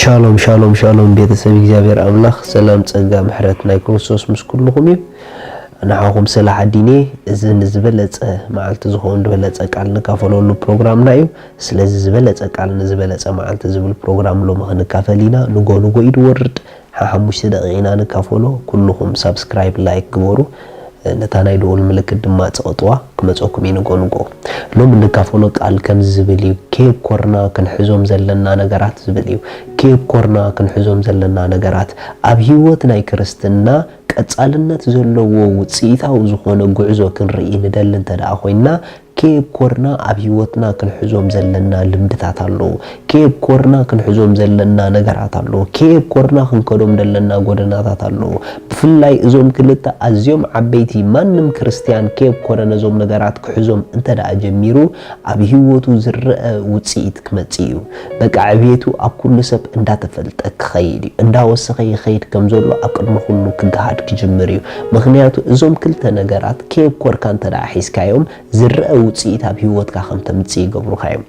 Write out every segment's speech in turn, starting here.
ሻሎም ሻሎም ሻሎም፣ ቤተሰብ እግዚኣብሔር ኣምላኽ ሰላም ጸጋ ምሕረት ናይ ክርስቶስ ምስ ኩልኹም እዩ። ንዓኹም ሰላሕ ኣዲኔ። እዚ ንዝበለጸ መዓልቲ ዝኸውን ዝበለጸ ቃል ንካፈለሉ ፕሮግራምና እዩ። ስለዚ ዝበለጸ ቃል ንዝበለጸ መዓልቲ ዝብል ፕሮግራም ሎሚ ክንካፈል ኢና። ንጎ ንጎ እዩ ድወርድ። ሓሙሽተ ደቂቕ ኢና ንካፈሎ። ኩልኹም ሳብስክራይብ፣ ላይክ ግበሩ። ነታ ናይ ደወል ምልክት ድማ ጽቕጥዋ። ክመጸኩም እዩ ንጎ ንጎ። ሎም እንካፈሎ ቃል ከምዚ ዝብል እዩ። ከየብኮርና ክንሕዞም ዘለና ነገራት ዝብል እዩ። ከየብኮርና ክንሕዞም ዘለና ነገራት ኣብ ህይወት ናይ ክርስትና ቀጻልነት ዘለዎ ውጽኢታዊ ዝኾነ ጉዕዞ ክንርኢ ንደሊ እንተ ደኣ ኮይንና፣ ከየብኮርና ኣብ ህይወትና ክንሕዞም ዘለና ልምድታት ኣለዉ። ከየብኮርና ክንሕዞም ዘለና ነገራት ኣለዉ። ከየብኮርና ክንከዶም ዘለና ጎደናታት ኣለዉ። ብፍላይ እዞም ክልተ ኣዝዮም ዓበይቲ፣ ማንም ክርስትያን ከየብኮረ ነዞም ነገራት ክሕዞም እንተ ደኣ ጀሚሩ፣ ኣብ ህይወቱ ዝረአ ውጽኢት ክመጽእ እዩ። በቃ ዕብየቱ ኣብ ኩሉ ሰብ እንዳተፈልጠ ክኸይድ እዩ። እንዳወሰኸ ይኸይድ ከም ዘሎ ኣብ ቅድሚ ኩሉ ክገሃድ ክጅምር እዩ። ምኽንያቱ እዞም ክልተ ነገራት ከየብኮርካ እንተ ደኣ ሒዝካዮም፣ ዝረአ ውጽኢት ኣብ ህይወትካ ከም ተምጽእ ይገብሩኻ እዮም።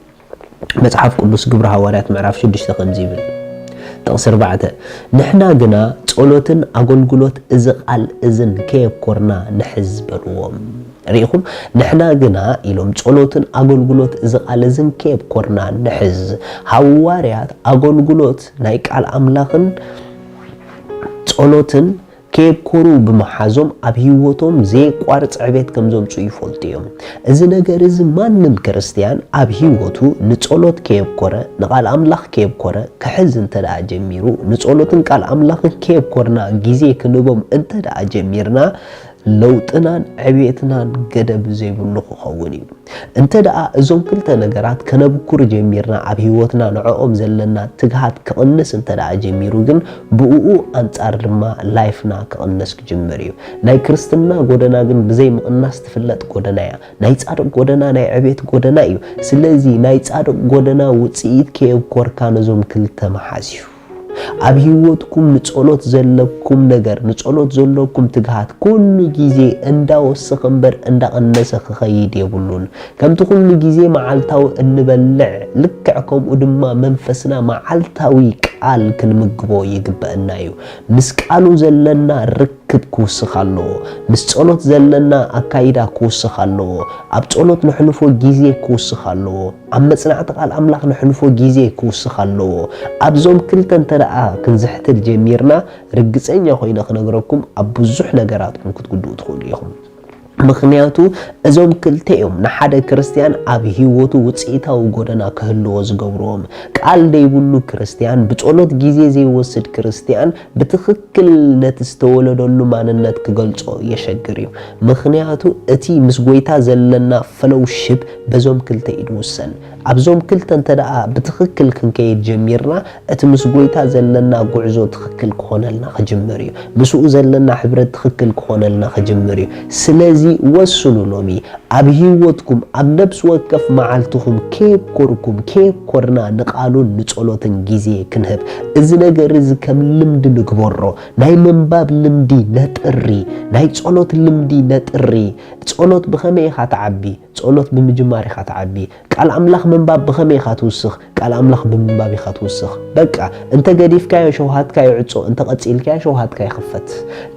መጽሓፍ ቅዱስ ግብሪ ሃዋርያት ምዕራፍ ሽዱሽተ ከምዚ ይብል፣ ጥቕሲ ኣርባዕተ፣ "ንሕና ግና ጸሎትን ኣገልግሎት እዚ ቃል እዝን ከየብኮርና ንሕዝ" በልዎም። ርኢኹም? ንሕና ግና ኢሎም ጸሎትን ኣገልግሎት እዚ ቃል እዝን ከየብኮርና ንሕዝ። ሃዋርያት ኣገልግሎት ናይ ቃል ኣምላኽን ጸሎትን ከየብኮሩ ብምሓዞም ኣብ ህይወቶም ዘየቋርጽ ዕቤት ከም ዘምጽኡ ይፈልጡ እዮም። እዚ ነገር እዚ ማንም ክርስትያን ኣብ ህይወቱ ንጸሎት ከየብኮረ፣ ንቃል ኣምላኽ ከየብኮረ ክሕዝ እንተ ደኣ ጀሚሩ፣ ንጸሎትን ቃል ኣምላኽን ከየብኮርና ግዜ ክንህቦም እንተ ደኣ ጀሚርና፣ ለውጥናን ዕቤትናን ገደብ ዘይብሉ ክኸውን እዩ። እንተ ደኣ እዞም ክልተ ነገራት ከነብኩር ጀሚርና፣ ኣብ ህይወትና ንዕኦም ዘለና ትግሃት ክቕንስ እንተ ደኣ ጀሚሩ ግን፣ ብእኡ ኣንጻር ድማ ላይፍና ክቕንስ ክጅምር እዩ። ናይ ክርስትና ጎደና ግን ብዘይ ምቕናስ ትፍለጥ ጎደና እያ። ናይ ጻድቕ ጎደና ናይ ዕቤት ጎደና እዩ። ስለዚ ናይ ጻድቕ ጎደና ውጽኢት ከየብኮርካ ነዞም ክልተ መሓዝ እዩ። ኣብ ህይወትኩም ንጸሎት ዘለኩም ነገር፣ ንጸሎት ዘለኩም ትግሃት ኩሉ ግዜ እንዳወሰኸ እምበር እንዳቐነሰ ክኸይድ የብሉን። ከምቲ ኩሉ ግዜ መዓልታዊ እንበልዕ፣ ልክዕ ከምኡ ድማ መንፈስና መዓልታዊ ቃል ክንምግቦ ይግበአና እዩ። ምስ ቃሉ ዘለና ርክብ ክውስኽ ኣለዎ። ምስ ጸሎት ዘለና ኣካይዳ ክውስኽ ኣለዎ። ኣብ ጸሎት ነሕልፎ ግዜ ክውስኽ ኣለዎ። ኣብ መጽናዕቲ ቃል ኣምላኽ ነሕልፎ ግዜ ክውስኽ ኣለዎ። ኣብዞም ክልተ እንተ ደኣ ክንዝሕትል ጀሚርና፣ ርግጸኛ ኮይነ ክነግረኩም፣ ኣብ ብዙሕ ነገራትኩም ክትጉድኡ ትኽእሉ ኢኹም። ምኽንያቱ እዞም ክልተ እዮም ንሓደ ክርስትያን ኣብ ህይወቱ ውጽኢታዊ ጎደና ክህልዎ ዝገብርዎም። ቃል ዘይብሉ ክርስትያን፣ ብጸሎት ግዜ ዘይወስድ ክርስትያን ብትኽክል ነቲ ዝተወለደሉ ማንነት ክገልጾ የሸግር እዩ። ምኽንያቱ እቲ ምስ ጎይታ ዘለና ፈሎውሺፕ በዞም ክልተ እዩ ዝውሰን። ኣብዞም ክልተ እንተ ደኣ ብትኽክል ክንከይድ ጀሚርና፣ እቲ ምስ ጎይታ ዘለና ጉዕዞ ትኽክል ክኾነልና ክጅምር እዩ። ምስኡ ዘለና ሕብረት ትኽክል ክኾነልና ክጅምር እዩ። ስለዚ ወስኑ ሎሚ ኣብ ህይወትኩም ኣብ ነብሲ ወከፍ መዓልትኹም ከየብኮርኩም፣ ከየብኮርና ንቃሉን ንጸሎትን ግዜ ክንህብ። እዚ ነገር እዚ ከም ልምዲ ንግበሮ። ናይ ምንባብ ልምዲ ነጥሪ፣ ናይ ጸሎት ልምዲ ነጥሪ። ጸሎት ብኸመይ ኢኻ ትዓቢ? ጸሎት ብምጅማር ኢኻ ትዓቢ። ቃል ኣምላኽ ምንባብ ብኸመይ ኢኻ ትውስኽ? ቃል ኣምላኽ ብምንባብ ኢኻ ትውስኽ። በቃ፣ እንተ ገዲፍካዮ ሸውሃትካ ይዕጾ፣ እንተ ቀጺልካዮ ሸውሃትካ ይኽፈት።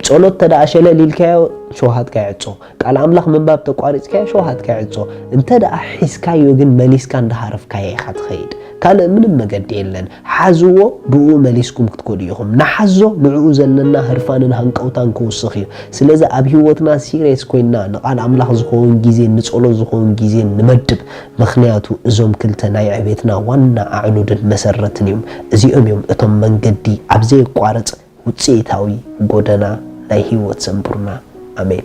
ጸሎት እንተ ደኣ ሸለል ኢልካዮ ሸውሃትካ ይዕጾ። ቃል ኣምላኽ ምንባብ ተቋሪጽካዮ ሸውሃትካ ይዕጾ። እንተ ደኣ ሒዝካዮ ግን መሊስካ እንዳሃረፍካዮ ኢኻ ትኸይድ። ካልእ ምንም መገዲ የለን። ሓዝዎ፣ ብኡ መሊስኩም ክትከዱ ኢኹም። ንሓዞ፣ ንዕኡ ዘለና ህርፋንን ሃንቀውታን ክውስኽ እዩ። ስለዚ ኣብ ህይወትና ሲሪየስ ኮይንና ንቃል ኣምላኽ ዝኸውን ግዜ፣ ንጸሎት ዝኸውን ግዜ ንመድብ። ምኽንያቱ እዞም ክልተ ናይ ዕቤትና ዋና ኣዕኑድን መሰረትን እዮም። እዚኦም እዮም እቶም መንገዲ ኣብ ዘየቋርጽ ውጽኢታዊ ጎደና ናይ ህይወት ዘንብሩና። ኣሜን።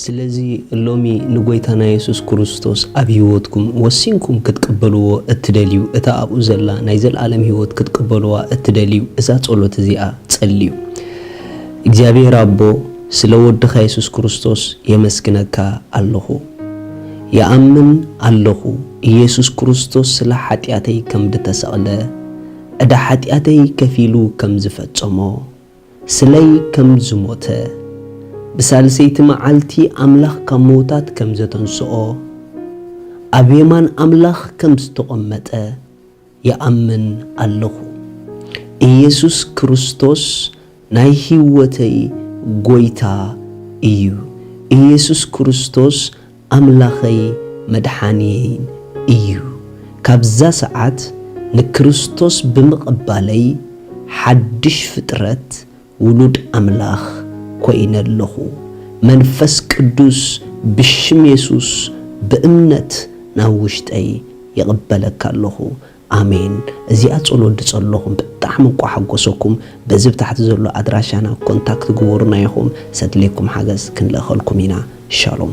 ስለዚ ሎሚ ንጎይታና የሱስ ክርስቶስ ኣብ ህይወትኩም ወሲንኩም ክትቅበልዎ እትደልዩ፣ እታ ኣብኡ ዘላ ናይ ዘልኣለም ህይወት ክትቅበልዋ እትደልዩ፣ እዛ ጸሎት እዚኣ ጸልዩ። እግዚኣብሔር ኣቦ፣ ስለ ወድኻ የሱስ ክርስቶስ የመስግነካ ኣለኹ። ይኣምን ኣለኹ፣ ኢየሱስ ክርስቶስ ስለ ሓጢኣተይ ከም ዝተሰቕለ፣ ዕዳ ሓጢኣተይ ከፊሉ ከም ዝፈጸሞ፣ ስለይ ከም ዝሞተ፣ ብሳልሰይቲ መዓልቲ ኣምላኽ ካብ ምዉታት ከም ዘተንስኦ፣ ኣብ የማን ኣምላኽ ከም ዝተቐመጠ ይኣምን ኣለኹ። ኢየሱስ ክርስቶስ ናይ ህይወተይ ጎይታ እዩ። ኢየሱስ ክርስቶስ ኣምላኸይ መድሓንየይን እዩ። ካብዛ ሰዓት ንክርስቶስ ብምቕባለይ ሓድሽ ፍጥረት ውሉድ ኣምላኽ ኮይነ ኣለኹ። መንፈስ ቅዱስ ብሽም የሱስ ብእምነት ናብ ውሽጠይ ይቕበለካ ኣለኹ። ኣሜን። እዚኣ ጸሎት ዝጸለኹም ብጣዕሚ እንቋ ሓጎሰኩም። በዚ ብታሕቲ ዘሎ ኣድራሻና ኮንታክት ግበሩና ኢኹም። ሰድሌኩም ሓገዝ ክንልእኸልኩም ኢና። ሻሎም።